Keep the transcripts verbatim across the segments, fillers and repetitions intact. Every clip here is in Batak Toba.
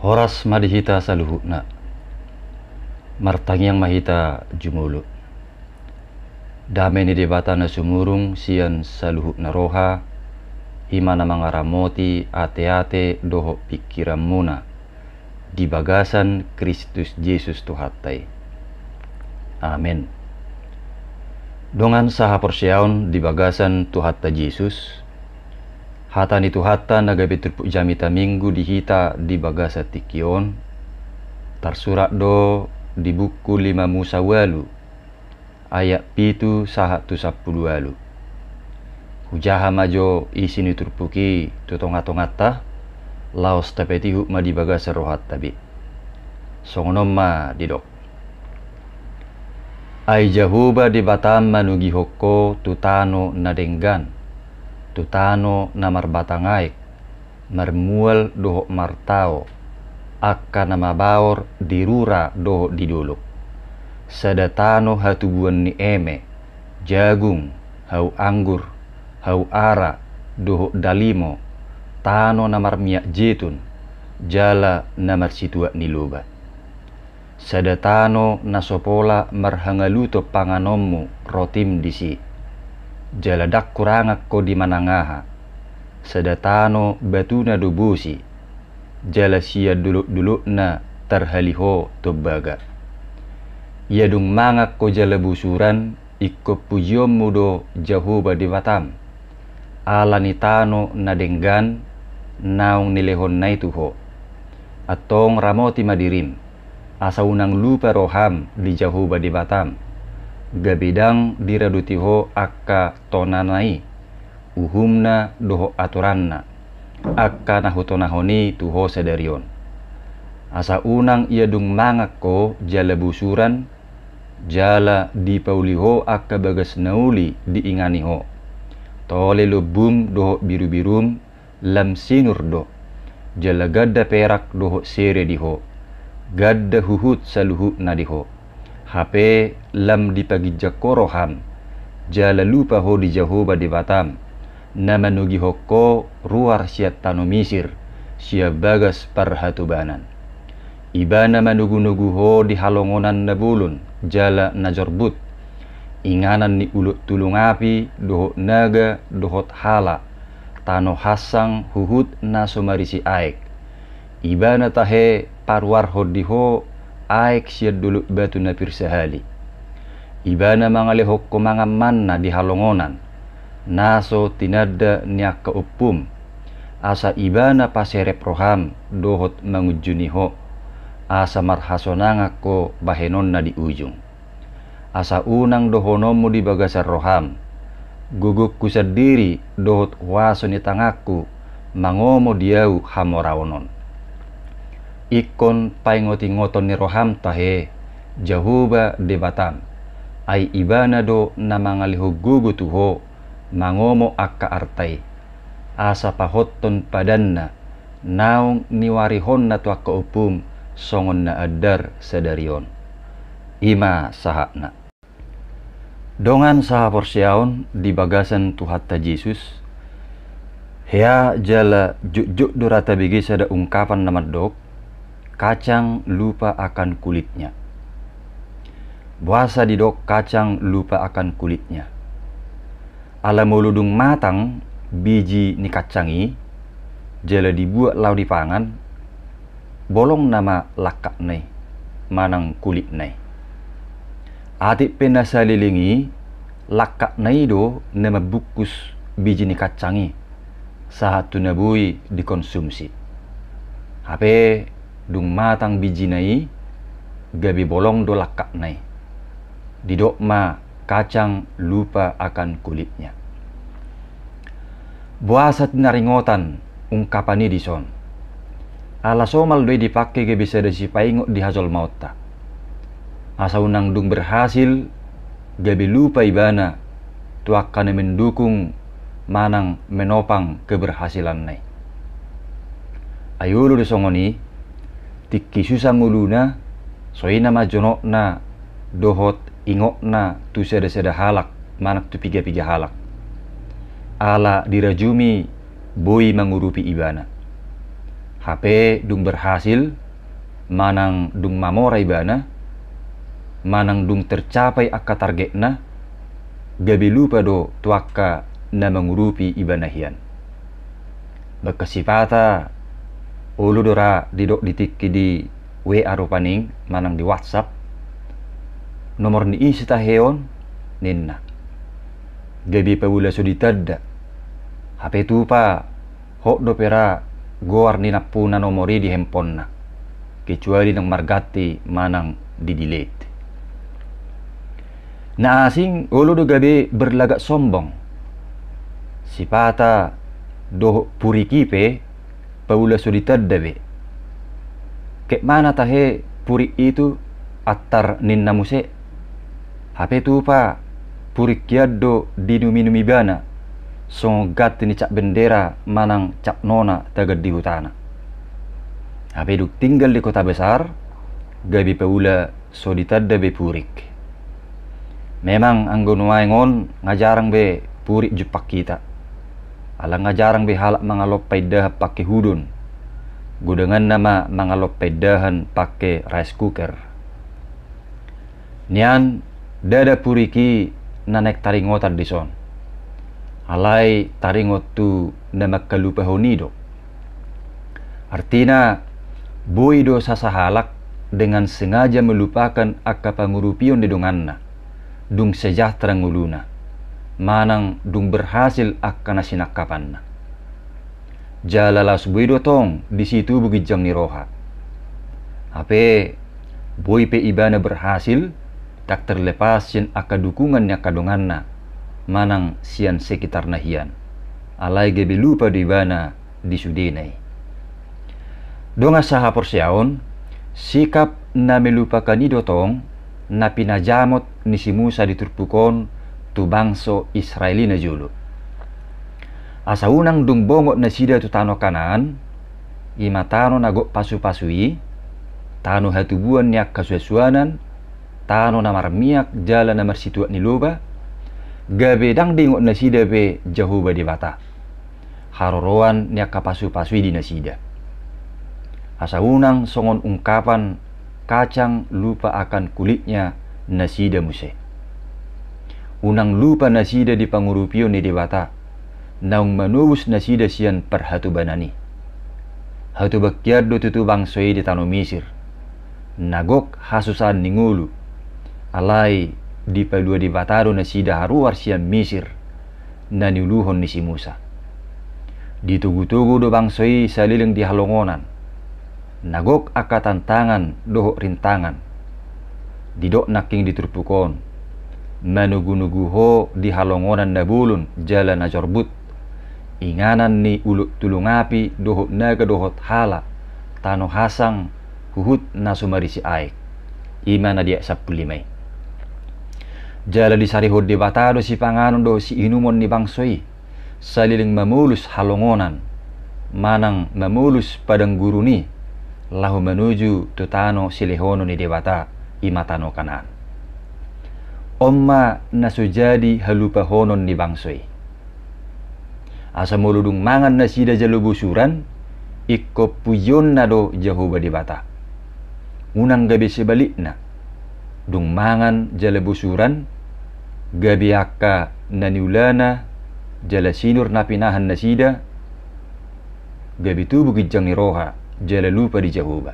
Horas ma di hita saluhutna. Martangiang ma hita jumolo. Dame ni Debata na sumurung sian saluhutna roha, i ma na mangaramoti ateate dohot pingkiranmuna di bagasan Kristus Jesus Tuhanta i. Amen. Dongan sahaporseaon di bagasan Tuhanta Jesus, hata ni Tuhanta na gabe turpuk jamita Minggu di hita di bagasan tingki on, tarsurat do di buku lima Musa ualu, ayat pitu sahat tu sampulu ualu. Hujaha ma jo isi ni turpuk i tu tongatonganta, laos tapatihuk ma di bagasan rohanta be. Songon on ma didok. Ai Jahowa Debatam manogihon ho tu tano na denggan, tu tano na marbatang aek, marmual dohot martao, angka na mabaor di rura dohot di dolok. Sada tano hatubuan ni eme, jagung, hau anggur, hau ara, dohot dalimo, tano na marmiak jetun, jala na marsituak ni loba. Sada tano na so pola marhangaluton panganonmu rotim disi, jala ndang hurangan ho di manang aha. Sada tano batuna do bosi, jala sian dolokdolokna tarhali ho tombaga. Ia dung mangan ho jala bosuran, ingkon pujionmu do Jahowa Debatam. Ala ni tano na denggan naung nilehonna i tu ho. Antong ramoti ma dirim, asa unang lupa roham di Jahowa Debatam, gabe ndang diradoti ho angka tonana i, uhumna dohot aturanna, angka na hutonahon i tu ho sadari on. Asa unang ia dung mangan ho jala bosuran, jala dipauli ho angka bagas na uli diingani ho. Tole lombum dohot birubirum lam sinur do, jala ganda perak dohot sere di ho, ganda huhut saluhutna di ho. Hape lam dipaginjang ho roham, jala lupa ho di Jahowa Debatam, na manogihon ho ruar sian tano Misir, sian bagas parhatobanan. Ibana manogunogu ho di halongonan na bolon jala na jorbut, inganan ni ulok tulung api dohot naga dohot hala, tano hansang huhut na so marisi aek. Ibana tahe paruarhon di ho aek sian dolok batu na pir sahali. Ibana mangalehon ho mangan manna di halongonan, na so tinanda ni angka ompum, asa ibana paserep roham dohot mangunjuni ho, asa marhasonangan ho bahenonna di ujung. Asa unang dohononmu di bagasan roham, gogongku sandiri dohot huaso ni tanganku mangomo di ahu hamoraon on. Ingkon paingotingoton ni roham tahe Jahowa Debatam, ai ibana do na mangalehon gogo tu ho mangomo angka arta i, asa pahothon padanna naung niuarihonna tu angka ompum songon na andar sadari on. I ma sahatna. Dongan sahaporseaon di bagasan Tuhanta Jesus, hea jala jotjot do ra tabege sada ungkapan na mandok, kacang lupa akan kulitnya. Boasa didok kacang lupa akan kulitnya? Ala molo dung matang biji ni kacang i, jala dibuat laho dipangan, bolong nama langkatna i, manang kulitna i. Atik pe na saleleng i, langkatna i do na mambungkus biji ni kacang i, sahat tu na boi dikonsumsi. Hape dung matang bijina i, gabe bolong do langkatna i. Didok ma kacang lupa akan kulitnya. Boasa tinaringotan ungkapan i dison? Ala somal do i dipangke gabe sada sipaingot di hajolmaonta. Asa unang dung berhasil, gabe lupa ibana tu angka na mendukung manang menopang keberhasilanna i. Ai olo do songon i, tingki susa ngoluna, songon i nama jonokna dohot ingotna tu sadasada halak manang tu pigapiga halak. Ala dirajumi boi mangurupi ibana. Hape dung berhasil, manang dung mamora ibana, manang dung tercapai angka targetna, gabe lupa do tu angka na mangurupi ibana hian. Bangkas sipata, olo do ra didok di tingki di W A rupani, manang di WhatsApp, nomor ni ise tahe on, ninna. Gabe paboa so ditanda. Hape tupa, hot dope ra goar ni nampuna nomor i di handphonena, kecuali naung marganti manang di delete. Na asing olo do gabe berlagak sombong. Sipata dohot purik i pe paboa so ditanda be. Kek mana tahe purik i tu antar ninna muse. Hape tupa, purik hian do dinuminum ibana songon ganti ni cap bendera manang cap nona tagan di hutana. Hape dung tinggal di kota besar, gabe paboa so ditanda be purik. Memang anggo nuaeng on nga jarang be purik jumpang hita. Ala nga jarang be halak mangalop paindahan pake hudon. Godanganna ma mangalop paindahan pake rice cooker. Nian, ndada purik i na naeng taringotan dison. Alai taringot tu na mangkalupahon i do. Artina, boi do sasahalak dengan sengaja melupakan angka pangurupion ni donganna, dung sejahtera ngoluna, manang dung berhasil angka na sinangkapanna. Jala laos boi do tong disi tubu ginjang ni roha. Hape, boi pe ibana berhasil, ndang terlepas sian angka dukungan ni angka donganna, manang sian sekitarna hian. Alai gabe lupa do ibana di sudena i. Dongan sahaporseaon, sikap na melupakan i do tong na pinajamot ni si Musa di turpuk on tu bangso Israel i najolo. Asa unang dung bongot nasida tu tano Kanaan, i ma tano na gok pasupasu i, tano hatubuan ni angka suansuanan, tano na marmiak jala na marsituak ni loba, gabe ndang diingot nasida be Jahowa Debata, haroroan ni angka pasupasu i di nasida. Asa unang songon ungkapan kacang lupa akan kulitnya nasida muse. Unang lupa nasida di pangurupion ni Debata, naung manobus nasida sian parhatobanan i. Hatoban hian do tutu bangso i di tano Misir, na gok hasusaan ni ngolu. Alai dipalua Debata do nasida haruar sian Misir, na niuluhon ni si Musa. Ditogutogu do bangso i saleleng di halongonan, na gok angka tantangan dohot rintangan. Didok nangkin di turpuk on, manogunogu ho di halongonan na bolon jala na jorbut, inganan ni ulok tulung api dohot naga dohot hala, tano hasang, huhut na so marisi aek. I ma na di ayat sampulu lima i. Jala disarihon Debata do sipanganon dohot siinumon ni bangso i, saleleng mamolus halongonan, manang mamolus padang gurun i, laho manuju tu tano silehonon ni Debata, i ma tano Kanaan. On ma na so jadi halupahonon ni bangso i. Asa molo dung mangan nasida jala bosuran, ingkon pujionna do Jahowa Debata. Unang gabe sebalikna. Dung mangan jala bosuran, gabe angka na niulana jala sinur na pinahan nasida, gabe tubu ginjang ni roha jala lupa di Jahowa.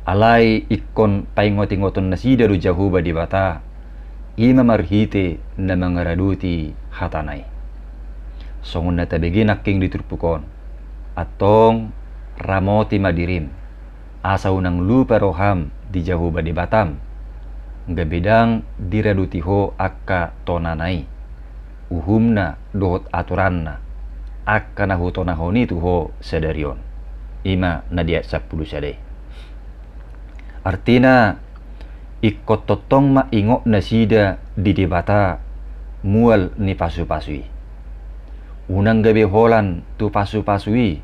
Alai ingkon paingotingoton nasida do Jahowa Debata, i ma marhite na mangaradoti hatana i. Songon na tabege nangkin di turpuk on, antong ramoti ma dirim, asa unang lupa roham di Jahowa Debatam, gabe ndang diradoti ho angka tonana i, uhumna dohot aturanna, angka na hutonahon i tu ho sadari on. I ma na di ayat sampulu sada i. Artina, ingkon tongtong ma ingot nasida di Debata mual ni pasupasu i. Unang gabe holan tu pasupasu i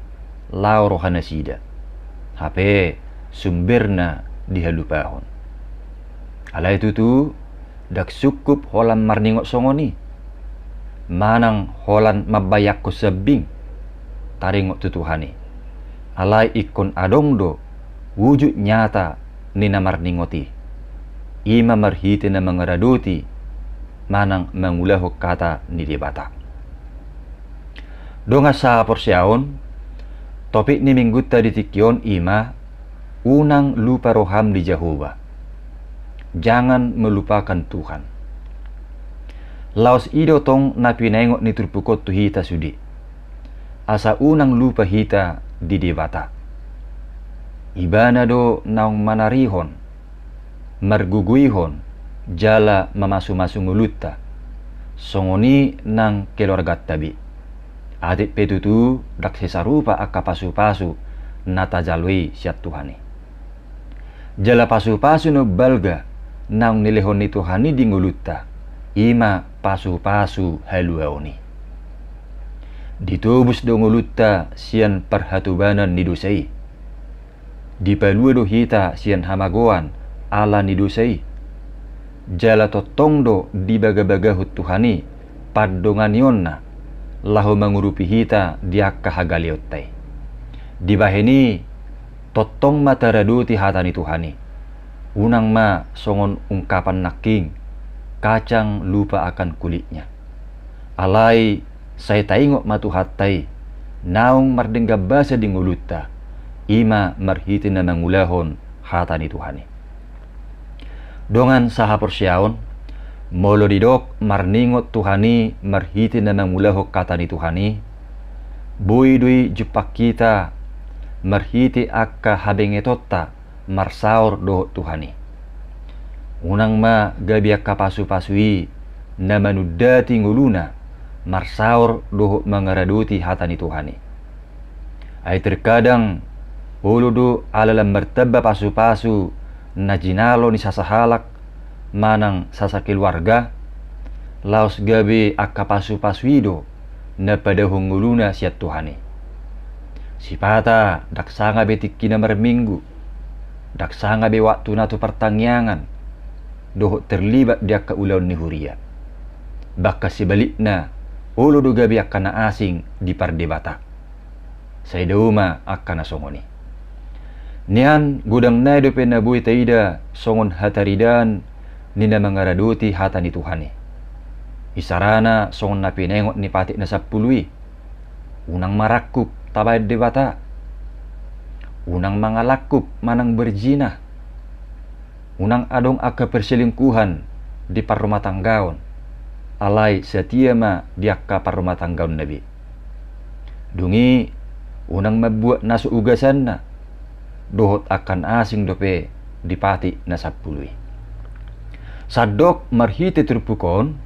laho roha nasida, hape sumberna dihalupahon. Alai tutu, ndang sungkup holan marningot songon i, manang holan mambayakkon sambing taringot tu Tuhan i. Alai ingkon adong do wujud nyata ni na marningot i, i ma marhite na mangaradoti manang mangulahon hata ni Debata. Dongan sahaporseaon, topik ni minggunta di tingki on i ma: Unang lupa roham di Jahowa. Jangan melupakan Tuhan. Laos i do tong na pinaingot ni turpuk on tu hita sude, asa unang lupa hita di Debata. Ibana do naung manarihon, margogoihon jala mamasumasu ngolunta, songon i nang keluarganta be. Atik pe tutu ndang sai sarupa angka pasupasu na tajalo i sian Tuhan i. Jala pasupasu na umbalga naung nilehon ni Tuhan i di ngolunta, i ma pasupasu haluaon i. Ditobus do ngolunta sian parhatobanan ni dosa i. Dipalua do hita sian hamagoan ala ni dosa i. Jala tongtong do dibagabagahon Tuhan i pandonganionna laho mangurupi hita di angka hagaleonta i. Dibahen i, tongtong ma taradoti hata ni Tuhan i. Unang ma songon ungkapan nangkin, kacang lupa akan kulitnya. Alai sai taingot ma Tuhanta i naung mardenggan basa di ngolunta, i ma marhite na mangulahon hata ni Tuhan i. Dongan sahaporseaon, molo didok marningot Tuhan i marhite na mangulahon hata ni Tuhan i, boi do i jumpang hita marhite angka habengetonta marsaor dohot Tuhan i. Unang ma gabe angka pasupasu i na manundati ngoluna marsaor dohot mangaradoti hata ni Tuhan i. Ai terkadang olo do ala lam martamba pasupasu na jinalo ni sasahalak manang sasakeluarga, laos gabe angka pasupasu i do na padahon ngoluna sian Tuhan i. Sipata ndang sanga be tingkina marminggu, ndang sanga be waktuna tu partangiangan dohot terlibat di angka ulaon ni huria. Bahkan sebalikna, olo do gabe angka na asing di pardebata. Sai dao ma angka na songon i. Nian godang nai dope na boi taida songon hataridaan ni na mangaradoti hata ni Tuhan i. Isarana songon na pinaingot ni patik na sampulu i: Unang marangkup tabaen Debata. Unang mangalangkup manang berzina. Unang adong angka perselingkuhan di parrumatanggaon, alai satia ma di angka parrumatanggaonna be. Dung i, unang mambuat na so ugasanna dohot angka na asing dope di patik na sampulu i. Sandok marhite turpuk on,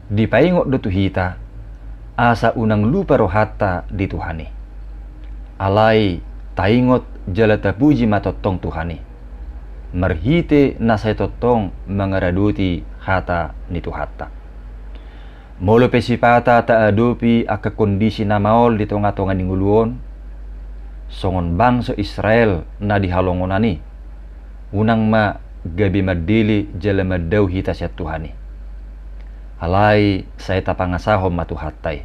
dipaingot do tu hita asa unang lupa rohanta di Tuhan i. Alai taingot jala tapuji ma tongtong Tuhan i marhite na sai tongtong mangaradoti hata ni Tuhanta. Molo pe sipata taadopi angka kondisi na maol di tongatonga ni ngolu on, songon bangso Israel na di halongonan i, unang ma gabe mandele jala mandao hita sian Tuhan i. Alai sai tapangasahon ma Tuhanta i.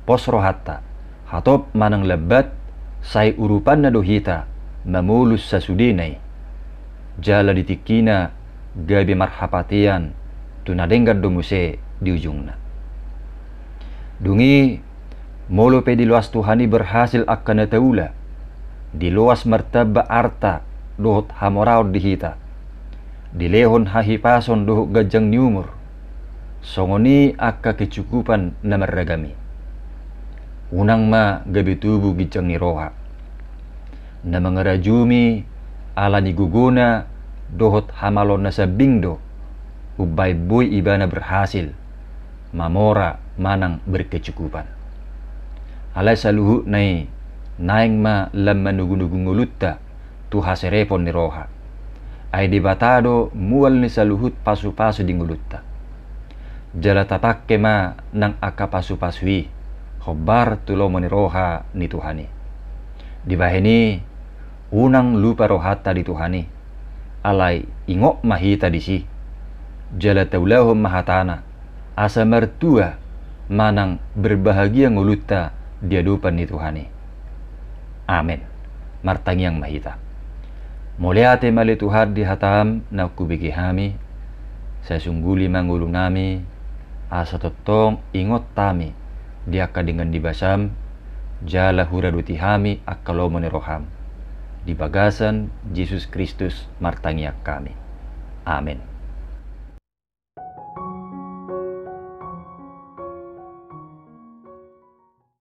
Pos rohanta, hatop manang lambat, sai urupanna do hita mamolus sasudena i. Jala di tingkina gabe marhapatean tu na denggan do muse di ujungna. Dung i, molo pe diloas Tuhan i berhasil angka na taula, diloas martamba arta dohot hamoraon di hita, dilehon hahipason dohot ganjang ni umur, songon i angka kecukupan na marragam i, unang ma gabe tubu ginjang ni roha. Na mangarajumi ala ni gogona dohot hamaloonna sambing do umbaen boi ibana berhasil mamora manang berkecukupan. Alai saluhutna i naeng ma lam manugunugu ngolunta tu haserepon ni roha. Ai Debata do mual ni saluhut pasupasu di ngolunta. Jala tapangke ma nang angka pasupasu i hombar tu lomo ni roha ni Tuhan i. Dibahen i, unang lupa rohanta di Tuhan i. Alai ingot ma hita disi, jala taulahon ma hatana, asa martua manang berbahagia ngolunta di adopan ni Tuhan i. Amen. Martangiang ma hita. Mauliate ma ale Tuhan di hataM na hubege hami, sai sungguli ma ngolunami, asa tongtong ingot hami di angka denggan ni basaM, jala huradoti hami angka lomo ni rohaM. Di bagasan Jesus Kristus martangiang hami. Amen.